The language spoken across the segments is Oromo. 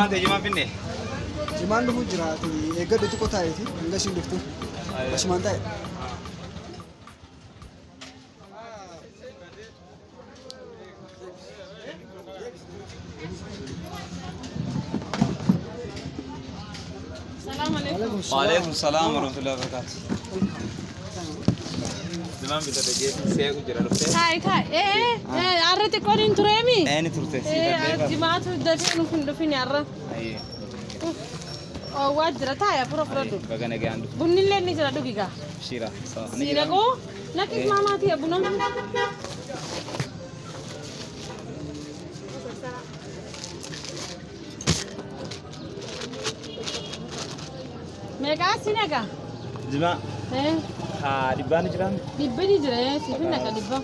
Jimaan ta'e jimaan finne. Jimaan dhufuu jira ati eeggadhu xiqqoo taa'eeti hanga ishiin dhuftu. Asumaan taa'e. Salaam alaikum. Waalaikum salaam warahmatullahi wabarakatuh. Jimaan bitadha jeetiin seequ jira dhuftee. Taa'e taa'e. Ee har'a xiqqoon hin tureemi. Eeni turte sii Ee jimaatu dafee nuuf hin dhufin har'a. Ayyee. Oowwaa jira taa'e afura fudhadhu. Baga nagaan dhufte. Bunni illee ni jira dhugi gaa. Shira. Sawa. Ni Si jira. naquu naqis maamaati buna. Meeqaa si naqa? Jimaa. Ee Haa dhibbaan ni jiraa? dhibbi ni jira ee siif hin naqa dhibba.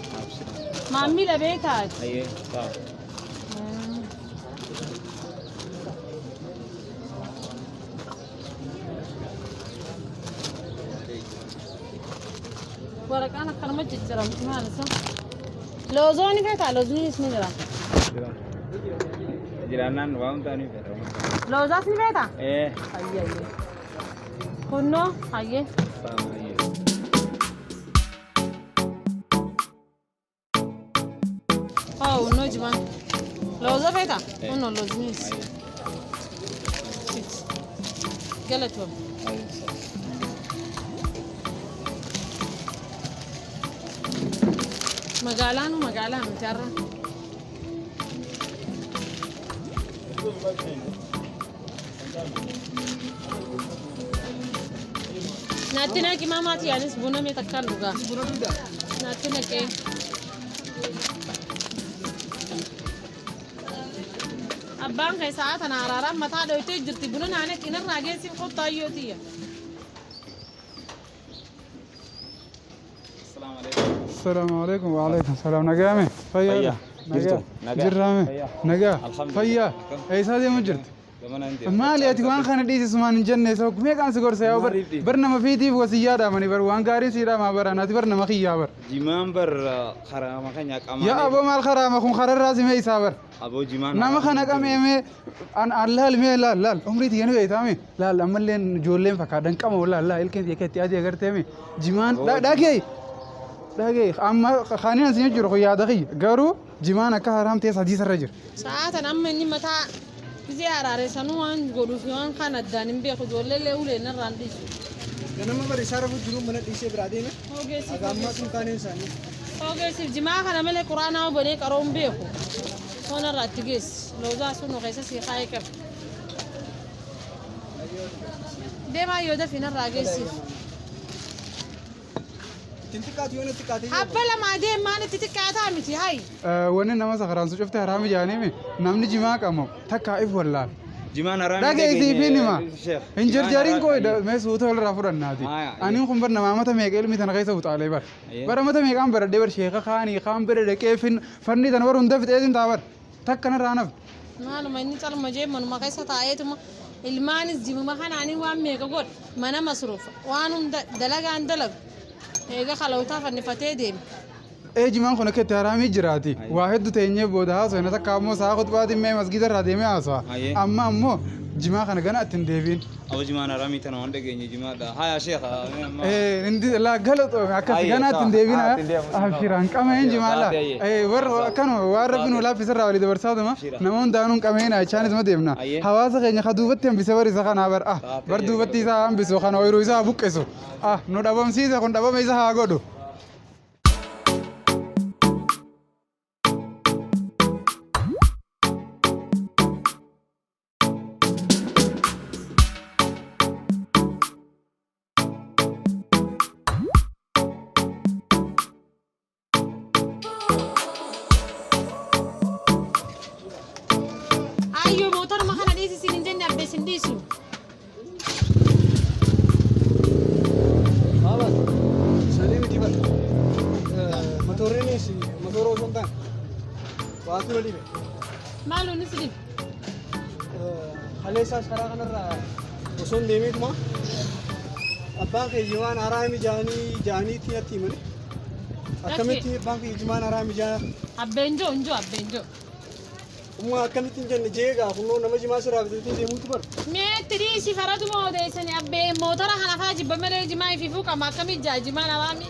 Maammila beektaa? Ayyee. Sawa. Waraqaan akkanuma jijjiiramti maal isa? Loozoon feetaa loozniinis ni jira. Jira. Jiraannaan waa hundaa ni fedha. Loozaas ni feetaa? Ee. Hayyee hayyee. Kunnoo hayyee. Sawa ayyee. Oh, kunnoo jimaan. Looza feetaa? Kunnoo loozniinis. Galatoom. Ayyee. Sawa. Magaalaanu magaalaa miti har'a. Naatti naqi maamaati anis buna mee takkaan dhugaa. Buna dhugdaa? Naatti naqee. Abbaan kee sa'a tana araaraan mataa dhoytee jirti buna naa naqi narraa geessiif kottu ayyootiyya. Assalamu alaikum. السلام عليكم وعليكم السلام نقامي Fayyaa. فيا Jirtu? Nagaa. جرامي Fayyaa. نقا Alhamdulillah. فيا اي سادي مجرد Gamana hin deemu. Maali ati waan kana dhiisisu maan hin jenne isa meeqaan si gorsa yaa bar Maaliif dhiisi? bar nama fiitiif wasiyyaadha mani bar waan gaarii siidha maa bara ati bar nama kiyyaa bar Jimaan bar haraama kan nyaaqamaa. yaa aboo maal karaama kun kararraa si isaa bar Aboo jimaan. nama kana qameeme an an laal mee laal laal umrii tiyya ni beeytaame laal ammallee ijoolleen fakkaadhan qama laal laal ilkeen tiyya keetti adii agarteeme jimaan dhagee dhagee amma kaaniin asin jiru kun yaada kiyya garuu jimaan akka haraam ta'e sadii sarra jira. Sa'a tana amma inni mataa gisee araaressanuu waan godhuuf waan kan addaan hin beeku ijoollee illee ulee narraan dhiisu. Ganama bari isaa rafuu jiru mana dhiisee biraa deeme. Ogeessiif Haga ammaa sun kaaneen isaanii. ogeessiif jimaa kana malee quraanaa banee qaroo hin beeku. Foon irraa itti geessi. Loozaa sun keessa sii kaayee qaba. Deemaa yoo dafii narraa geessiif. Ittiin xiqqaatu yoo natti xiqqaate Abba lamaa deemaan itti xiqqaataa miti hayi. Wanni nama sakaraansu cufte haraami jaaniimi namni jimaa qabu takka if wallaal. Jimaan haraami. Dhagee isiifin hima. Hin jarjarin koo mee suuta walirraa fudhannaati. Maaya. Aniin kun bar namaa mata meeqa ilmi tana keessa uxaalee bar. Ayyee. Bara mata meeqaan baradhee bar sheeka kaanii kaan bira dhaqee fin fanni tana bar hunda fixeetiin taa bar. Takka narraa naf. Maaluma inni calma jee manuma keessa taa'eetuma ilmaanis jimuma kanaanii waan meeqa godhe mana masruufa waan hunda dalagaan dalagu eega kalawtaa fannifatee deeme. Ee jimaan kun akka itti haraamii jiraati. Waa hedduu teenyee booda haasofne takka ammoo sa'a khutbaatiin mee masgiida irraa deemee haasawa. Ayyee. Amma ammoo jimaa kana gana ittiin deebiin. Aboo jimaan haraamii tana waan dhageenye jimaadha. Haya sheekha. Ee indi laa galatoo akkas Ayyee, gana sawa. ittiin deebiin Ah, ittiin deemu. abshiraan qameen jimaa laa. Taate, ayyee. Ee warra akkanuma waan rabbi nu laaffisarraa walii dabarsaatuma Abshira. nama hundaanuun qameen achaanis ma deemna. Ayyee. Hawaasa keenya ka duubatti hambise bar isa kanaa bar ah Taate, bar ayyee, duubatti isaa hambisu kana ooyiruu isaa buqqisu ah nu dhabamsiisa kun dhabama isa haa godhu. Ayyoo mootoruma kana dhiisisiin hin jenne abbee sin dhiisu. Maama sanii miti bara. Motorriinis motora osoo hin taane waatu na dhibe. Maaluunis dhibe. Kaleessaas karaa kanarraa osoo hin deemeetuma abbaan kee jimaan haraami jaanii jaaniitti natti himani. Akkamitti abbaan kee jimaan haraami jaa Abbeen joo hin joo abbeen joo. Umma akkamitti hin jenne jee gaa kunnoo nama jimaa sirraa bitatee deemuutu bara. Meetti dhiisi faraduma odeessanii abbee motora kana faa jibba malee jimaa ifiifuu qaba akkamii jaa jimaan haraami.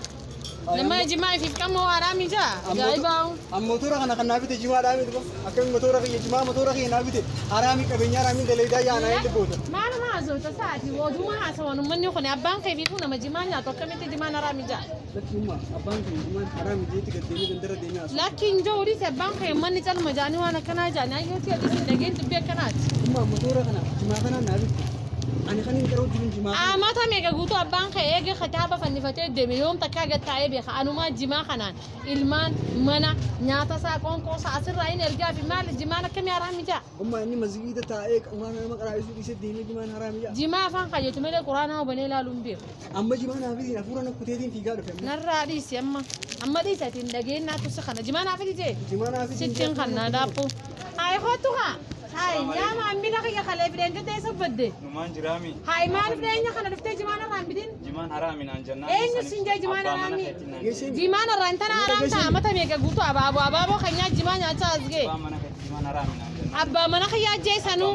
Nama jimaa ifiif qabu haraami jaa ajaa'ibaa. An motora kana kan naa bite jimaa dhaa miti ba. Akkami motora kiyya jimaa motora kiyya naa bite haraami qabeenya haraamiin daleedaa yaanaa hin dhibboota. Maaluma haasawta sa'aati oduma haasawan uummanni kun abbaan kee ifiifuu nama jimaa nyaatu akkamitti jimaan haraami jaa. Lakki umma abbaan kiyya jimaan haraami jeetti gad deemee gandarra deemee haasa'u. Lakki hin jiru dhiisi abbaan kee uummanni calma jaanii waan akkanaa jaanii ayyooti adiis hin dhageen dubbii akkanaati. Umma motora kana jimaa kanaan naa bitte. Ani kan hin qaroo jiru jimaa kana. Amata meeqa guutuu abbaan kee eega kitaaba fannifatee deeme yoom takkaa gad taa'ee beeka anumaa jimaa kanaan ilmaan mana nyaata isaa qoonqoo isaa asirraa hin ergaa fi maali jimaan akkamii haraami jaa. Umma inni masgiida taa'ee quraana nama qaraa'isuu dhiisee deemee jimaan haraami jaa. Jimaa afaan kayyatu malee quraana hubanee ilaaluu hin beeku. Amma jimaa naa fitiin hafuura na kuteetiin fiigaa dhufe amma. Narraa dhiisi amma amma dhiisi ati hin dhageenyaa tusa kana jimaa naa fidi jee. Jimaa naa fitiin. Sittiin kan naa daappu. Hayi kottu haa. Hayi yaa maamila kiyya kalee fideen gaddee isa badde. Numaan jiraami. Hayi maal fideenya kana dhuftee jimaan irraa hin bidin? Jimaan haraami naan jennaan. Eenyu siin jee jimaan Abbaa mana haraami? keetiin naan jenne. Jimaan irraa hin tana haraam ta'a mata meeqa guutuu abaaboo abaaboo kan nyaa jimaa nyaachaa as ga'e. Abbaa mana keetii jimaan haraami naan jennaan. Abbaa mana kiyyaa ajjeesanuu.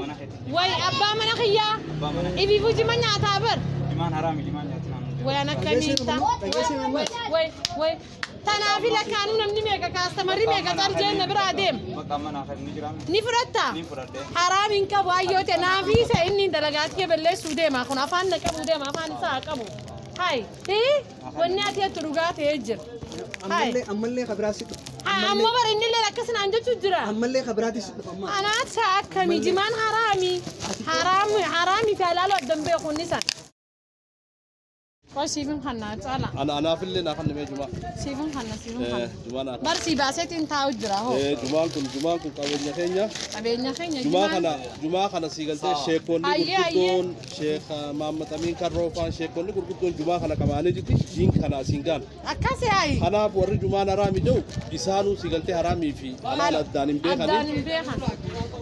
Wayi abbaa mana kiyyaa. Abbaa mana keetii Ibiifuu jima nyaataa bar. jimaan haraami jimaan nyaatinaan naan jennaan. Wayi an akkamii ta'a. Wayi wayi. Tanaafi lakkaanuu namni meeqa kaastamarri meeqa carjeen na biraa deema. Bakka amma naa kan ni jiraami. Ni fudhattaa? Ni fudhadhee. Haraam hin qabu ayyoote naafiisa inni dalagaatti kee balleessuu deema kun afaan na qabu deema afaan isaa haa qabu. Hayi hii wanni ati jettu dhugaa ta'ee jira. Hayi Ammallee ammallee kabiraas si dhufa. haa amma bara inni illee akkasinaan jechuu jira. Ammallee kabiraatti si dhufa amma. Anaat akkami jimaan haraami haraami haraami fi halaalu addan beeku inni san. Qoy siifin kannaa caala Ana anaafillee naa kannamee jumaa. siifin kanna siifin kanna. Jumaa naa Bar sii baaseetiin taa'u jira hoo Jumaan kun jumaan kun qabeenya keenya. qabeenya keenya Jumaa kana jumaa kana sii galtee sheekonni Ayyee, ayyee. gurguddoon sheeka Maammat Amiin Karroofaan sheekonni gurguddoon jumaa kana qabaanii jirti diin kana asiin gaan. Akkasi hayi. Kanaaf warri jumaan haraami jedhu isaanuu sii galtee haraamii fi halaal addaan hin Addaan beekani. hin beekan.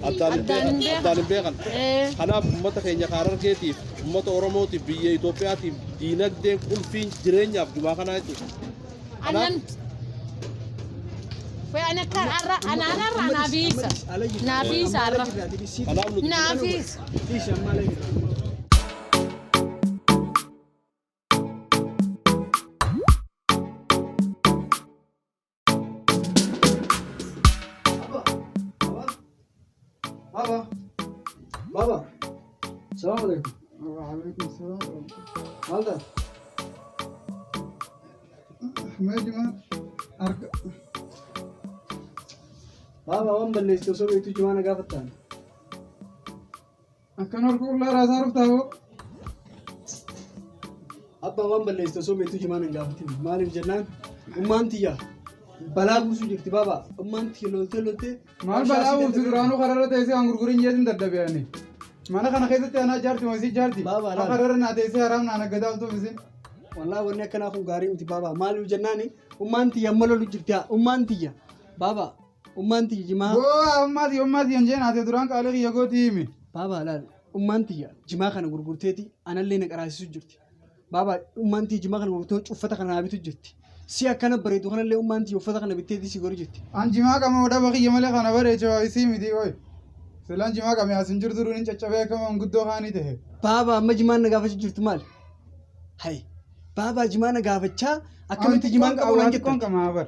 Addaan hin Addaan hin beekan. beekan. Addaan hin beekan. Ee. Kanaaf uummata keenya Harargeetiif, uummata Oromootiif, biyya Itoophiyaatiif diinagdeen qulfiin jireenyaaf jumaa kanaa jechuudha. Annan Wai ana kan arra anaan arra naafiisa. Naafiisa arra. Kanaaf nuti Naafiisa. Dhiisi amma ala jira. Baba. Baba. Salaam alaikum. Waalaikum salaam. Maal taate? Mee jimaa harka Baba waan balleessite osoo beektuu jimaa na gaafattaan. akkan harka qullaa raasaa ruftaa hoo? Abbaa waan balleessite osoo beektuu jimaa na hin gaafatin. Maaliif jennaan ummaan tiyya balaa buusuu jirti baba. Ummaan tiyya loltee loltee. Maal balaa buufti duraanuu kararra teessee waan gurgurin jeetin dadhabeani. Mana kana keessatti anaa jaarti moo isii jaarti? Baaba, laal. Kararra naa teessee haraam naa naggadaa oltuuf isin. Wallaahi wanni akkanaa kun gaarii miti baba. Maaliif jennaan ummaan tiyya amma lolu jirti haa. Ummaan tiyya baba ummaan tiyya jimaa. Boo ammaati ammaati hin jeen ate duraan qaalee kiyya gootii himi. Baba laal ummaan tiyya jimaa kana gurgurteeti anallee na qaraasisuu jirti. Baba ummaan tiyya jimaa kana gurgurtee uffata kana naa bitu jirti. Si akkana bareedu kanallee ummaan tiyya uffata kana bitteeti si godhu jirti. An jimaa qama dhaba kiyya malee kana bareecha waa isii miti oy. Silaan jimaa qame as hin jirtu duruun hin caccabee akka manguddoo kaanii tahe. Baaba amma jimaan na gaafachuu jirtu maali? Hayi baaba jimaa na gaafachaa akkamitti jimaan qabu naan xiqqoon jettan? qamaa bar.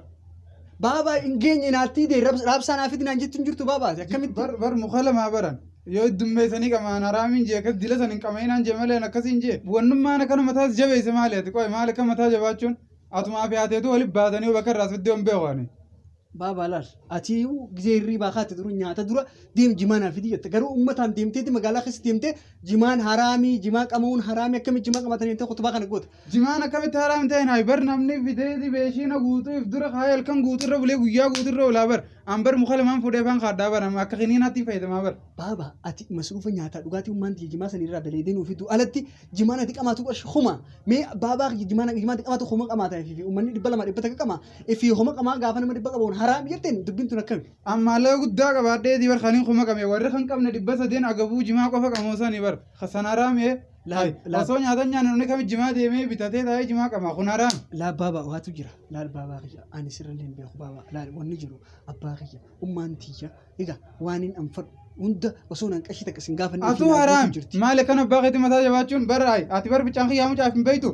Baaba hin geenye naatti dee raabsaa naa fidi naan jettu hin jirtu baaba akkamitti? Bar bar muka lamaa baran. Yoo iddummeessanii qamaan haraamiin jee akkas dila san hin qamainaan jee malee akkas hin jee. Wannummaan akkana mataas jabeesse maali ati qoy maali akka mataa jabaachuun atumaa fi haateetu walitti baatanii bakka irraas fiddee hin beeku ani. Baaba laal ati gizee hirribaa kaate dura nyaata dura deem jimaa naa fidi jette garuu uummataan deemteeti magaalaa keessa deemtee jimaan haraamii jimaa qama'uun haraamii akkamitti jimaa qabatanii jettee kutubaa kana goota. Jimaan akkamitti haraam ta'e naa bar namni fideeti beeshiina guutuu if dura kaayee halkan guutuu irra bulee guyyaa guutuu irra oolaa bar. An bar muka lamaan fuudhee afaan kaaddaa bar amma akka kiniinaatti fayyadamaa bar. Baaba ati masruufa nyaataa dhugaatii ummaan tiyya jimaa san irraa daleedee nuuf fiddu alatti jimaan ati qamaatu qarshi homa mee baabaa jimaan jimaan ati qamaatu homa qamaata fi uummanni 200 100 qama fi homa qamaa gaafa nama 100 qabuun haraam jetteen dubbiin tun akkami. Ammaallee guddaa qabaadheeti bar kaniin kuma qame warri kan qabne 300 agabuu jimaa qofa qamoosanii bar. San haraamee. Osoo nyaata nyaanne namni kami jimaa deemee bitatee taa'ee jimaa qama kun haraam. Laa baabaa waatu jira. Laal baabaa kiyya ani sirra hin beeku baabaa. Laal wanni jiru abbaa kiyya ummaan tiyya egaa waan hin anfadhu hunda osoo nan qashii takka sin gaafanne Atuu haraam maali kan abbaa keetii mataa jabaachuun bara ati bar biccaan kiyyaa mucaaf hin beektu.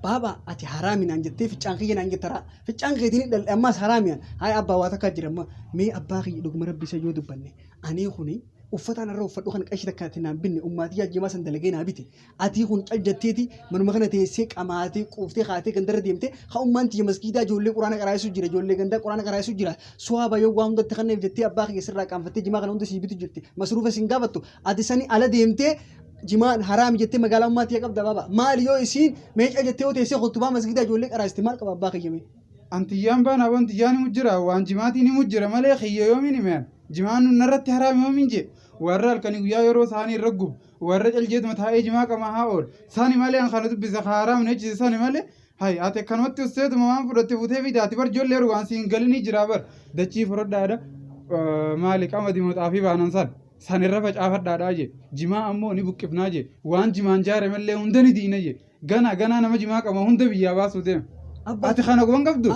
Baabaa ati haraami naan jettee ficcaan kiyya naan jetta ficcaan keetiin dhalle ammaas haraami haa abbaa waa takkaa jira amma mee abbaa kiyya dhuguma rabbi isa yoo dubbanne ani kuni uffata anarra uffadhu kan qashii takka ati naan binne ummaatii jaajimaa san dalagee naa bite ati kun cal jetteeti manuma kana teessee qamaatee quuftee kaatee gandarra deemtee haa ummaan tiyya maskiidaa ijoollee quraana qaraa'isu jira ijoollee gandaa quraana qaraa'isu jira suwaaba yoo waa hundatti kanneef jettee abbaa kiyya sirraa qaanfattee jimaa kana hunda sii bitu jirti masruufa sin gaafattu ati sani ala deemtee jimaan haraami jettee magaalaa ummaa tiyya qabda baaba maali yoo isiin meeqa jettee yoo teessee kutubaa masgiidaa ijoollee qaraasiste maal qaba abbaa kiyya mee. Antiyyaan baana abon tiyyaan himu jira waan jimaatiin himu jira malee kiyya yoomiin himeen jimaan narratti haraami yoomiin jee warra halkanii guyyaa yeroo isaanii irra gubu warra caljeetuma taa'ee jimaa qama haa oolu sani malee an kana dubbisa haraam nechise sani malee hay ati akkanumatti usseetuma waan fudhatte futee fide ati bar ijoollee waan siin galinii jira bar dachii fudhadhaadha maali qamadii xaafii baanan san san irra facaafadhaadhaa jee jimaa ammoo ni buqqifnaa jee waan jimaan jaaramellee hunda ni diina jee gana ganaa nama jimaa qama hunda biyyaa baasuu deema. Ati kana quban qabdu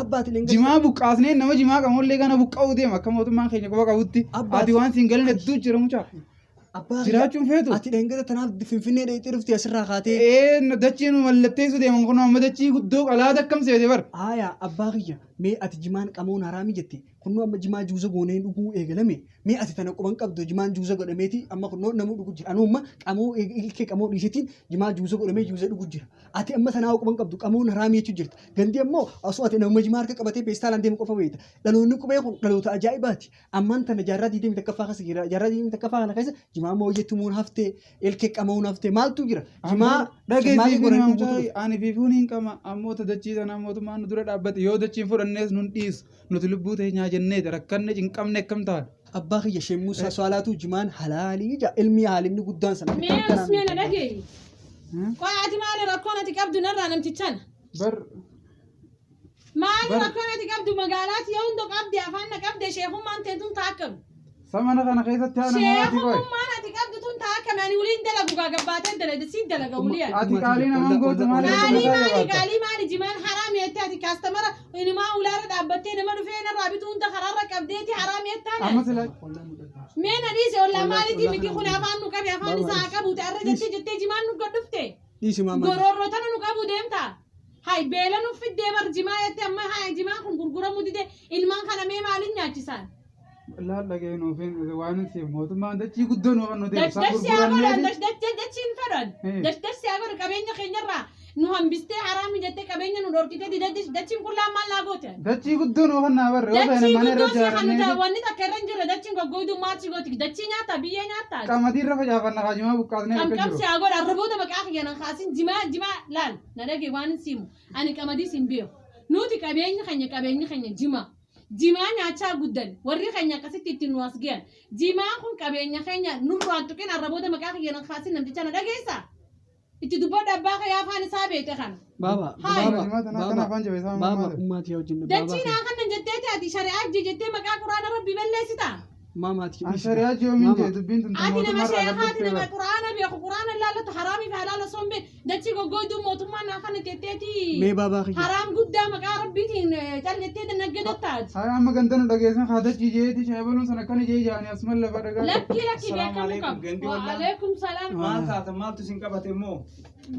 jimaa buqqaasnee nama jimaa qamullee gana buqqa'uu deema akka mootummaan keenya quba qabutti ati waan siin galin hedduu jira mucaa. Jiraachuun feetu. Ati dhengada tanaaf finfinnee dheeyxee dhufte asirraa kaatee. Ee dachii nu mallatteessu deeman kun amma dachii guddoo qalaada akkam seete bar. Aayaa abbaa kiyya mee ati jimaan qamoon haraami jette kunnoo amma jimaa juuza goonee dhuguu eegalame mee ati tana quban qabdu jimaan juuza godhameeti amma kunnoo namuu dhugu jira anuu amma qamoo ilkee qamoo dhiisetiin jimaa juuza godhamee juuza dhugu jira ati amma tanaa quban qabdu qamoon haraami jechuu jirta gandi ammoo osoo ati nama jimaa harka qabatee peestaalaan deemu qofa beekta dhaloonni qubee kun dhaloota ajaa'ibaati ammaan tana jaarraa digdamii takkaffaa keessa jira jaarraa digdamii takkaffaa kana keessa jimaa mooyyetumuun haftee ilkee qamoon haftee maaltu jira jimaa dhageessii kun ani fiifuun hin qama ammoo dachii sana mootummaan nu dura dhaabbate yoo dachiin fudhannees nun dhiisu nuti lubbuu teenyaa jenneeti rakkanne cinqabne akkam ta'a. Abbaa kiyya shee Muusaa Soalaatu jimaan halaalii jaa ilmi haalimni guddaan sana. Mee usmee na dhageeyi. Qoy ati maali rakkoon ati qabdu narraa namtichaan? Bar Maali rakkoon ati qabdu magaalaati yoo hunda qabde afaan na qabde sheekummaan teetun taakkamu. Samana kana keessatti haa nama ati qoy. Sheekummaan ati qabdu tun taakkame ani waliin dalagu gaa gabbaatee dalagde siin dalaga waliin. Ati qaalii namaan gootu maali? Qaalii maali qaalii maali jimaan haraam jettee ati kaastamara inumaa ulaarra dhaabbattee nama dhufee narraa bitu hunda karaarra qabdeeti haraam jettaan. Amma sila. Mee na dhiise ollaa maalitii miti kun afaan nu qabe afaan isaa haa qabuute arra jettee jettee jimaan nu gad dhufte. Dhiisi maama. Gororroo tana nu qabu deemta. Hay beela nu fiddee bar jimaa jettee amma hay jimaan kun gurguramuu dide ilmaan kana mee maaliin nyaachisaan? Laal dhagee nuufin waan si mootummaan dachii guddoo nu kan nuti Dachii haa godhan dachiin fedhan dachii haa godhan qabeenya keenyarraa nu hambistee haraami jettee qabeenya nu dhorkitee dachiin kun laan maal naa goote. Dachii guddoo nu kan naa barre yoo Dachii ta'e mana irra guddoo si kan ijaarannee wanni takka irra hin jirre dachiin goggoyduu maal si gooti dachii nyaata biyyee nyaata. qamadii irra facaafanna kaajimaa buqqaasnee Kam bakka kam jiru. si haa godhan arraboota maqaa kiyya nan kaasin jimaa jimaa laal na dhagee waan hin siimu ani qamadii sin beeku nuti qabeenyi keenya qabeenyi keenya jimaa. Jimaa nyaachaa guddan warri keenya akkasitti ittiin nu as gahan jimaan kun qabeenya keenya nurraan tuqin arraboota maqaa kiyya nan kaasin namticha na dhageessa itti dubbadhu abbaa kiyyaa afaan isaa beekte kana. Baaba Haay. baaba Jimaa tana akkana afaan jabeessaa baaba maali? ummaatii wajjin baaba Dachii naa kanan jettee taati shari'aa jee jettee maqaa quraana rabbi balleessita. maamaati. An shari'aa jiyoomiin jee dubbiin tun Ati nama mootummaarraa sheekaati gad nama dhuftee quraana beeku quraana laallatu haraamii fi halaala osoo hin beekne dachii goggoyduu mootummaan naa kana jetteeti. Mee baabaa kiyya. Haraam guddaa maqaa rabbiitiin callettee naggadattaati. Haa amma ganda nu dhageessan haa dachii jeeti shaabaluun sana akkana jee jaanii asuma lafa dhagaa. Lakki lakki Assalaamu beekamuu alaikum, qabu. gandi wallah. Waalaikum salaam. Maal taata maaltu isin qabate immoo?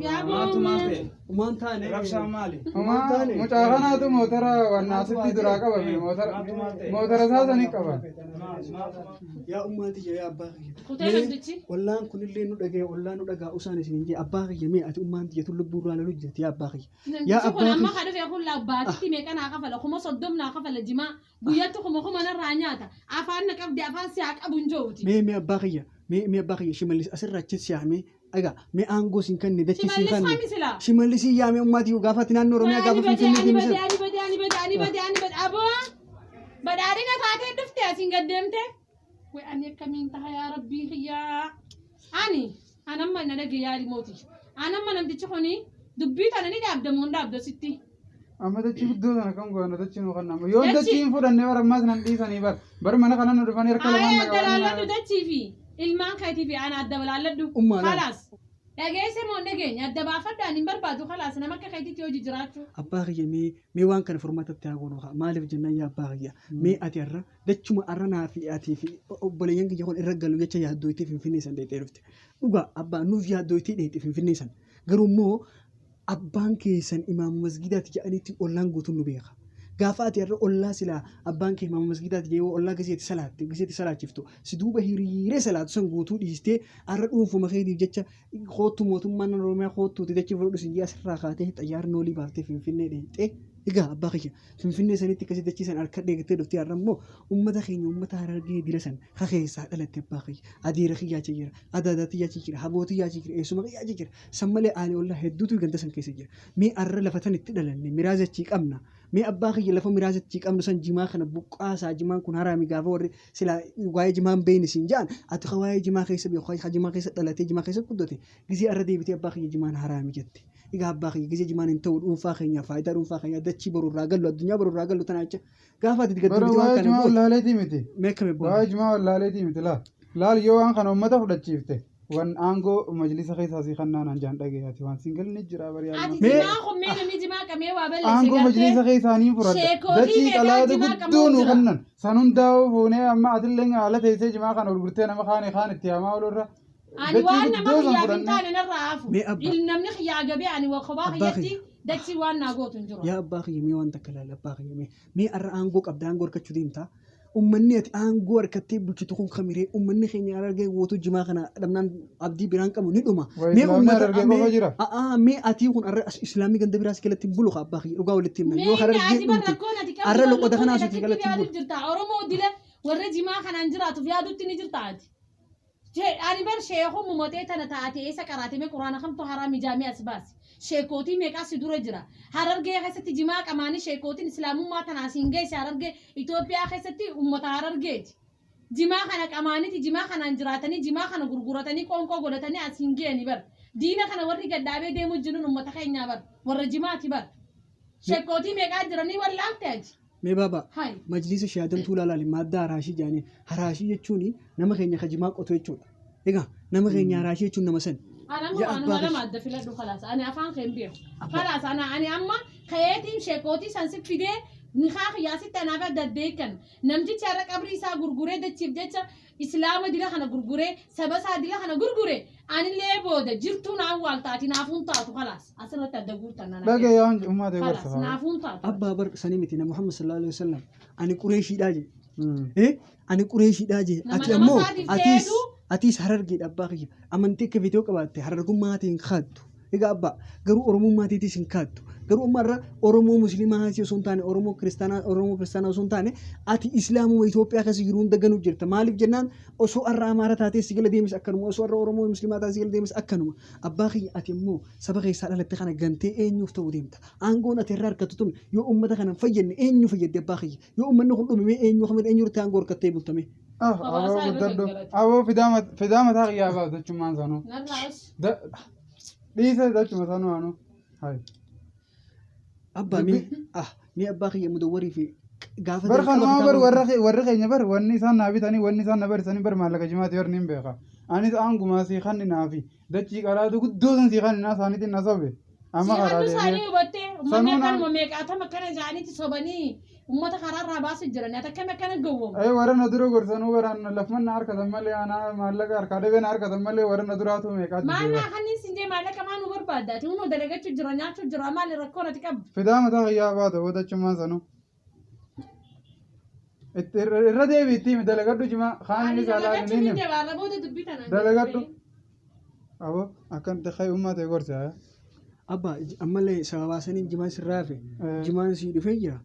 Yaa Maaltu maal boomee. ta'e? Umaan taane. Rabshaan maali? Homaa mucaa kanaatu motora waan asitti duraa qabame motora motora isaa sanii qaba. Yaa ummaatii yaa abbaa kiyya. Kutee namtichi. Ollaan kunillee nu dhagee ollaan nu dhagaa usaan isin jee abbaa kiyya mee ati ummaan tiyya tun lubbuu irraa lalu jirti yaa abbaa kiyya. Yaa Namtichi kun abbaa amma kiyya. kan dhufe kun laabbaatitti meeqa naa kafala 30,000 naa kafala jimaa guyyaatti 1,000 narraa nyaata afaan na qabdi afaan si haa qabu hin jiruuti. Mee mee abbaa kiyya mee mee abbaa kiyya shimallis asirraa achi siyaamee egaa mee aangoo siin kanne dachii siin Shimallis kanne. kami silaa? Shimallis yaamee ummaatii gaafa ati naannoo Oromiyaa gaafa Ani badee Finfinnee ani badee deemsan. ani badee ani badee ani badee ani badee aboo badhaadhina taatee dhufte asiin gad deemte. Way ani akkamiin taha yaa rabbii kiyyaa. Ani anamma na dhage yaali mooti. Anamma namtichi kuni dubbii tana ni dhaabda moo hin dhaabdu sitti. Amma dachii guddoo sana kam goona dachii nu kan nama yoo dachii hin fudhanne bara ammaas nan dhiisanii bar bar mana kana nu dhufanii harka lamaan Ayee na adda laalladhu qabanii. dachii fi ilmaan keetii fi ana adda laalladhu. Ummaa laal. Kalaas. Dhageesse moo hin dhageenye adda baafadhu ani hin barbaadu kalaas nama akka keetitti hojii jiraachuu. Abbaa kiyya mee mee waan kana furmaatatti haa goonu haa maaliif jennaan yaa abbaa kiyya mee ati har'a dachuma har'a naa fi atii fi obboleeyyan kiyya kun irra galu jecha yaaddooytee finfinnee san dheexee dhufte dhugaa abbaa nuuf yaaddooytee dheexe finfinnee san garuu immoo abbaan keessan imaama masgiidaati jedhaniitti ollaan guutuun nu beeka. Gaafa ati har'a ollaa silaa abbaan kee imaama masgiidaati jedhee ollaa giseeti salaatte giseeti salaachiftu si duuba hiriiree salaatu san guutuu dhiistee har'a dhuunfuma keetiif jecha koottu mootummaan Oromiyaa koottuuti dachii fudhadhu sin jee asirraa kaatee xayyaarni olii baaftee Finfinnee dheexxee egaa abbaa kiyya Finfinnee sanitti akkasii dachii san harka dheegattee dhuftee har'a immoo ummata keenya ummata Harargee dila san ka keessaa dhalatte abbaa kiyya adeera kiyya achi jira adaadaa tiyya achi jira haboo tiyya achi jira eessuma kiyya achi jira san malee aanee ollaa hedduutu ganda san keessa jira mee har'a lafa tan itti dhalanne miraaza achii qabna mee abbaa kiyya lafa miraaza achii qabnu san jimaa kana buqqaasaa jimaan kun haraami gaafa warri silaa waa'ee jimaa hin beekne siin ja'an ati ka waa'ee jimaa keessa beeku ka jimaa keessa dhalatee jimaa keessa guddate gizee arra deebitee abbaa kiyya jimaan haraami jette egaa abbaa kiyya gizee jimaan hin ta'u dhuunfaa keenyaa faayidaa dhuunfaa keenyaa dachii boru irraa gallu addunyaa boru irraa gallu tana jecha gaafa ati gad Bara deebitee waan waa'ee kana jimaa goote wallaaleetii miti. mee akkami Waa'ee boona jimaa wallaaleetii miti laal. Laal yoo waan kana uummata fudhachiifte wan aangoo majlisa keessaa sii kannaan anjaan dhagaye ati waan siin galni jira bari Ati alma. mee jimaa kun mee namni jimaa qabee waa balleesse Aangoo gartee majlisa keessaa niin fudhadha. sheekootii Dachii meeqaa qalaada jimaa guddoo qabuu nuu jira. kennan. San hundaa'uu fuunee amma atillee haala teessee jimaa kana gurgurtee nama kaane kaan itti hamaa oolurra. Ani Dachii waan nama guddoo san kiyyaaf hin fudhannee. taane narraa hafu. mee abbaa Namni kiyyaa gabee ani kophaa abbaa kiyyatti kiyya dachii waan naa gootu hin jiru. yaa abbaa kiyya mee waan takka ilaali abbaa kiyya mee mee har'a aangoo qabda aangoo harkachuu deemtaa ummanni ati aangoo harkattee bulchitu kun kamiree ummanni keenya Harargee guutuu jimaa kana dhabnaan abdii biraan qabu ni dhuma Waa mee islaamni ummata Harargee mee qofa jira. a'aa mee atii kun har'a islaamii ganda biraas galatti hin bulu ka abbaa kiyya dhugaa walitti himna Mee yoo inni Harargee ati bar dhumte rakkoon ati qabdu har'a bar loqoda lubbuun kanaa ati suuti achitti galatti hin yaadu bulu. jirta. Oromoo dila warra jimaa kanaan jiraatuuf yaadutti ni jirta ati. Ani bar sheekuu mumotee tana taate eessa qaraate mee quraana kamtu haraami jaamee as baasi. Sheekootii meeqaa si dura jira. Harargee keessatti jimaa qamaanii sheekootiin islaamummaa tana asiin geesse Harargee Itoophiyaa keessatti uummata Harargeeti. Jimaa kana qamaaniiti jimaa kanaan jiraatanii jimaa kana gurguratanii qoonqoo godhatanii asiin geeni bar. Diina kana warri gaddaabee deemu jiruun uummata keenyaa bar. Warra jimaati bar. Sheekootii meeqaa jiranii wallaalte ati. Mee baaba Hai. majlisa shaadamtuu laalaali maaddaa haraashii jaaniin haraashii jechuun nama keenya ka jimaa qotu jechuudha. Egaa nama keenya haraashii jechuun nama san. Ana amma Yaa waanuma abbaa lama kiyya adda filadhu kalaas ani afaan kee hin beeku. abbaa Kalaas ana ani amma kayeetiin sheekootii san si fidee nikaa kiyyaasitti anaaf adda addeekan namtichi har'a qabrii isaa gurguree dachiif jecha islaama dila kana gurguree saba isaa dila kana gurgure anillee booda jirtuu naan waal taati naafuun taatu kalaas asirratti adda guurtan nana Dhagaye keessa waan uummata gorsa kalaas fa'aa. naafuun taatu. abbaa bar sanii miti na Muhammad sallallahu alaihi wasallam ani qureeshiidhaa je. Eh ani qureeshiidhaa je Nama ati nama ammoo isaatiif atiis ta'eetu atiis harargeedha abbaa kiyya amantii akka viidiyoo qabaatte harargummaatiin kaaddu. Egaa abbaa garuu oromummaatiitis hin kaaddu. Garuu amma irra Oromoo musliimaa haasii osoo hin taane Oromoo kiristaanaa Oromoo kiristaanaa osoo hin taane ati islaamuma Itoophiyaa keessa jiru hunda ganuu jirta. Maaliif jennaan osoo har'a Amaara taatee si gala deemis akkanuma osoo har'a Oromoo musliimaa taatee si gala deemis akkanuma. Abbaa kiyya ati immoo saba keessaa dhalatte kana gantee eenyuuf ta'uu deemta. Aangoon ati irraa harkattu tun yoo uummata kana hin fayyadne eenyu fayyadde abbaa kiyya. Yoo uummanni kun dhume mee eenyu kamir eenyu irratti aangoo harkattee bultame. Ah, kophaa aboo isaa irra guddadhu. gaggalate. Aboo fidaa mataa kiyyaa baas jechumaan sanuu. Narraa os. Dhiisa jechuma sanuu anuu. Hai. Abbaa mee ah mee abbaa kiyya mudawwarii fi gaafa Bar jalqaba kanumaa bar kitaaba warra warri keenya bar wanni isaan naa bitanii wanni isaan na barisanii bar maallaqa jimaati bar niin beeka. Anis aangumaa sii kanninaa fi dachii qaraatu guddoo san sii kanninaa isaaniitiin na sobe. Amma Si karaa hannu isaanii deemee. hubattee uummanni Sanuu akkanuma meeqaatama akkana isaaniitti sobanii uummata karaarraa baasu jiran ati akkami akkana gowwomu. Ee warra na dura gorsanuu baraan lafman na harkatan malee anaa maallaqa harkaa dhibee na harkatan malee warra na duraatu meeqaatu Maal jira. naa kanniin sin jee maallaqa maa nu barbaadda ati hunoo dalagachuu jira nyaachuu jira maali rakkoon ati qabdu. Fidaa mataa kiyyaa baata boodachummaan sanuu. Itti irra deebi itti himi dalagadhu jimaa kaan Ani inni saalaa dalagachuu ni ni himi. deebaarra booda dubbii tanaan Dalagadhu. gadi Aboo akkan ta'e uummata gorsa. Abbaa ammallee sababaa saniin jimaan sirraa hafe jimaan sii dhufee jira.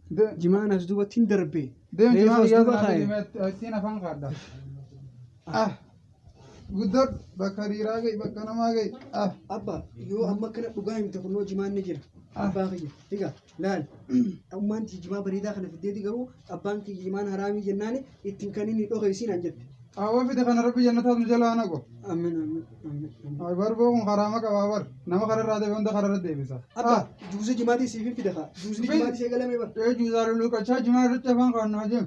Jimaan as duubatti hin darbe. Deem Reefu jimaa as kiyyaa duuba sanaa kaa'e. ittiin afaan kaadha. Ah guddadhu bakka dhiiraa gahi bakka namaa gahi. Ah Abbaa yoo amma akkana dhugaa himte kunoo jimaan ni jira. Abbaa kiyya egaa laal ammaan jimaa bareedaa kana fiddeeti garuu abbaan kiyya jimaan haraamii jennaani ittiin kan inni dhoke isiin an jette. Awwa fide kana rabbi jannataas nu jala naqo. Amiin amiin amiin amiin. Barboo kun haraama qabaa bar nama kararraa deebi hunda kararra deebisa. Abbaa juusa jimaatii siifin fida kaa juusni jimaatii see galame bar. Ee juusaa luluqachaa jimaa irratti afaan kaannaa deem.